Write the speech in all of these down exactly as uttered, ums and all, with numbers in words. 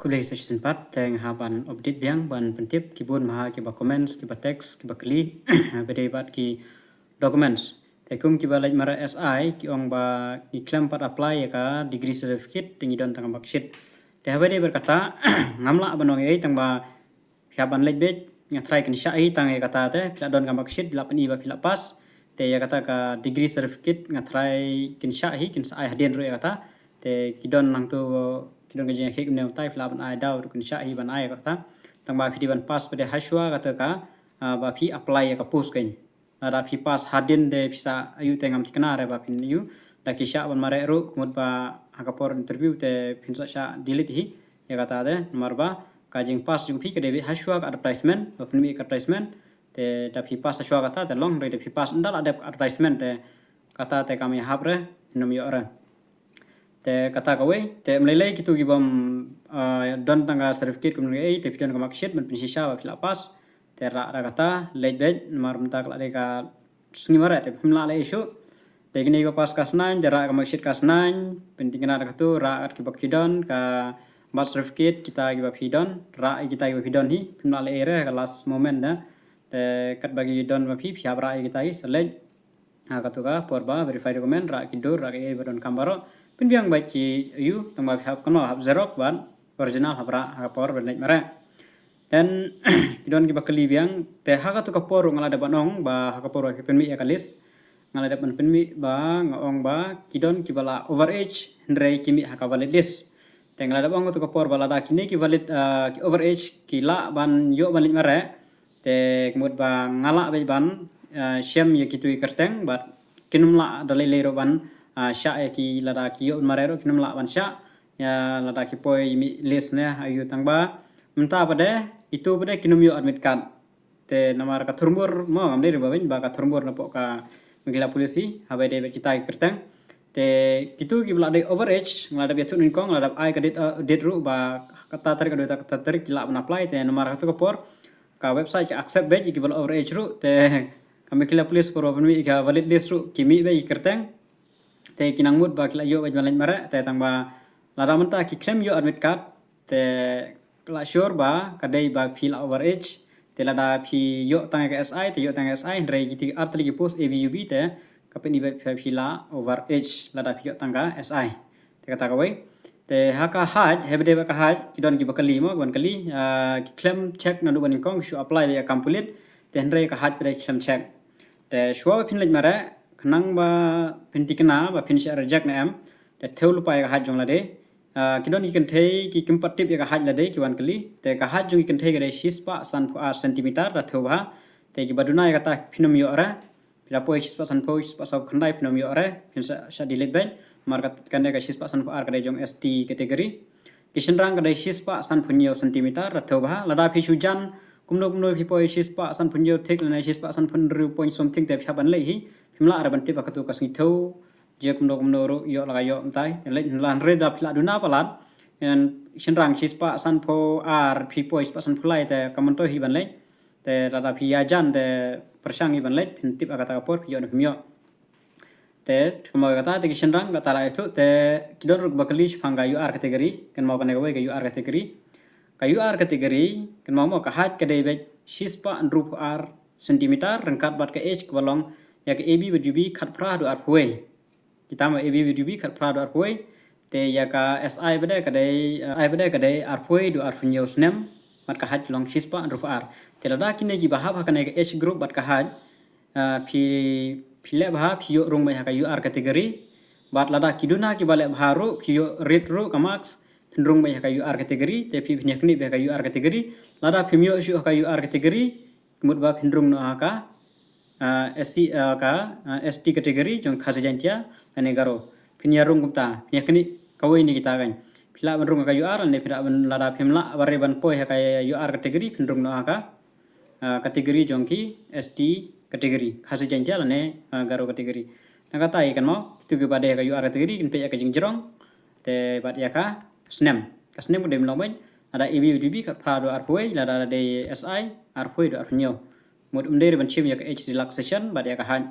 Khublei sa shisien pat, te nga hap ban update biang ban pyntip ki bun ma ha kiba comments, kiba text, kiba kylli ba dei bad ki documents. Te kum kiba leit mareh S I ki ong ba ngi khlem pat apply ïa ka degree certificate, te ngi don tang ka marksheet. Te haba dei bad kata ngam lah ban ong ei tang ba phi hap ban leit beit, nga tharai kin shah hi tang ïa kata te phi la don ka marksheet, phi la pyni ba phi la pass. Te ïa kata ka degree certificate nga tharai kin shah hi, kin sa ai hadien ruh ïa kata. Te ki don nangtu ki don ka jingïakhih kumne kumtai, phi lah ban ai daw ruh kin shah hi ban ai ïa kata. Tang ba phi dei ban pass pat de ha shuwa kata ka, ah, ba phi apply ïa ka post kein. Lada phi pass hadien de phi sa ïoh te ngam thikna re ba phin ïoh. Da ki shah ban mareh ruh kumut ba ha ka por interview te phin sa shah delete hi ïa kata de, namar ba ka jingpass jong phi ka dei beit ha shuwa ka advertisement, ba pynmih ka advertisement. Te da phi pass ha shuwa kata te long, hynrei da phi pass ynda la dep ka advertisement te kata te kam ïahap re, phin ym ïoh re. Te kata kawei, te ym lei lei kitu ki bym, ah, don tang ka certificate kumne ei, te phi don ka marksheet ban pynshisha ba phi la pass. Te rah da kata, leit beit, namar mynta ka la dei ka sngi mareh te phim lah leh ei shuh. Te kine kiba pass ka snaiñ, te rah ka marksheet ka snaiñ, pynthikna da katu, rah kat kiba phi don, ka birth certificate, kita kiba phi don, rah ïa kita kiba phi don hi, phim lah leh ei re, ka last moment da. Te katba ki don ma phi, phi hap rah ïa kita hi, sa leit ha katu ka por ba verify document, rah ki dur, rah kiei ba donkam baroh. Pynbiang beit ki ïu, tang ba phi hap kynmaw hap xerox bad original hap rah ha ka por ba leit mareh. Then ki don kiba kylli biang, te ha katu ka por ruh nga la dep ban ong ba ha ka por ba phi pynmih ïa ka list, nga la dep ban pynmih ba nga ong ba ki don kiba la over age, hynrei ki mih ha ka valid list. Te nga la dep ong katu ka por ba lada kine ki valid, ah, ki over age ki lah ban ïoh ban leit mareh, te kumut ba nga lah beit ban, ah, shem ïa kitu ki kyrteng, bad kin ym lah da lei lei ruh ban, ah, shah ïa ki, lada ki ïoh ban mareh ruh kin ym lah ban shah ïa lada ki poi mih list ne ha ïu, tang ba mynta pat de, itu pat de kin ym ïoh admit card. Te namar ka thurmur mo, ngam dei ruh ba beiñ ba ka thurmur napoh ka Meghalaya Police hi, haba dei bad kita ki kyrteng. Te kitu kiba la dei over age, nga la dep ïathuh nyngkong, nga la dep ai ka date, uh, date ruh ba kata tarik haduh kata tarik ki lah ban apply, te namar katu ka por ka website ka accept beit ïa kiba la over age ruh, te ka Meghalaya Police por ba pynmih ïa ka valid list ruh ki mih beit ïa ki kyrteng. Te ki nang mut ba ki la ïoh beit ban leit mareh, te tang ba lada mynta ki khlem ïoh admit card, te la sure ba ka dei ba phi la over age. Te lada phi ïoh tang ka S I, te ïoh tang ka S I, hynrei kiti ar tylli ki post A B U B te ka pyni ba phi, phi la over age lada phi ïoh tang ka S I. Te kata kawei. Te ha ka height, haba dei bad ka height, ki don kiba kylli mo, kiban kylli, ah, ki khlem check naduh ba nyngkong, ki shu apply beit ïa ka kam pulit, te hynrei ka height pat de ki khlem check. Te shuwa ba phin leit mareh, khnang ba phin thikna ba phin shah reject ne em, te thew lypa ïa ka height jong lade. Ah, ki don ki kynthei ki khlem pat tip ïa ka height lade, kiban kylli. Te ka height jong ki kynthei ka dei shispah sanphew ar centimeter, da thew bha. Te kiba duna ïa kata phin ym ïoh re. Phi la poi shispah sanphew, shispah sawphew khyndai, phin ym ïoh re, phin sa, sa delete beit. Namar ka, kane ka shispah sanphew ar ka dei jong S T category. Ki shynrang ka dei shispah sanphew hynñiew centimeter, da thew bha. Lada phi shu jan kumno kumno, phi poi shispah sanphew hynñiew thik lane shispah sanphew hynriew point something, te phi hap ban leit hi. Phim lah re ban tip ha katu ka sngi thew. Je kumno kumno ruh ïoh la ka ïoh mynta. Leit, hynrei lada phi la duna palat, ïa shynrang shispah sanphew ar, phi poi shispah sanphew lai, te ka myntoi hi ban leit. Te lada phi ïajan te pyrshang hi ban leit, phin tip ha kata ka por phi ïoh ne phim ïoh. Te kumno kata, te ki shynrang kata la ïathuh, te ki don ruh kiba kylli shaphang ka U R category, kynmaw kane kawei ka U R category. Ka U R category, kynmaw mo, ka height ka dei beit shispah hynriewphew ar centimeter, ryngkat bad ka age kaba long ïa ka A B bad U B khatphra haduh arphew wei. Kita mo, A B bad U B khatphra haduh arphew wei. Te ïa ka S I pat de ka dei, eh, I pat de ka dei arphew wei haduh arphew hynñiew snem, bad ka height long shispah hynriewphew ar. Te lada kine kiba hap ha kane ka age group bad ka height, eh, phi, phi leh bha phi ïoh rung beit ha ka U R category. Bad lada ki duna kiba leh bha ruh, phi ïoh rit ruh ka marks, phin rung beit ha ka U R category, te phi phin ïa knieh beit ha ka U R category. Lada phim ïoh shuh ha ka U R category, ka mut ba phin rung noh ha ka, ah, S C, ah, ka, ah, S T category jong Khasi Jaintia lane Garo. Phin ïa rung kumta, phin ïa knieh kawei na kita kan. Phi lah ban rung ha ka U R, lane phi lah ban, lada phim lah ban re ban poi ha ka U R category, phin rung noh ha ka, ah, category jong ki S T category, Khasi Jaintia lane, ah, Garo category. Na kata ïa kynmaw, kito kiba dei ha ka U R category kin peit ïa ka jingjrong, te bad ïa ka snem. Ka snem ka dei ban long beit, lada A B bad U B khatphra haduh arphew wei, lada dei S I arphew wei haduh arphew hynñiew. Mut ym dei re ban shim ïa ka age relaxation bad ïa ka height.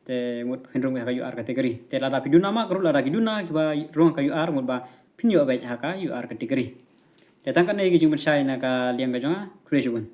Te mut phin rung beit ha ka U R category. Te lada phi duna mark ruh, lada ki duna kiba rung ha ka U R, mut ba phin ïoh beit ha ka U R category. Te tang kane ka jingpynshai na ka liang ka jong nga, khublei shibun.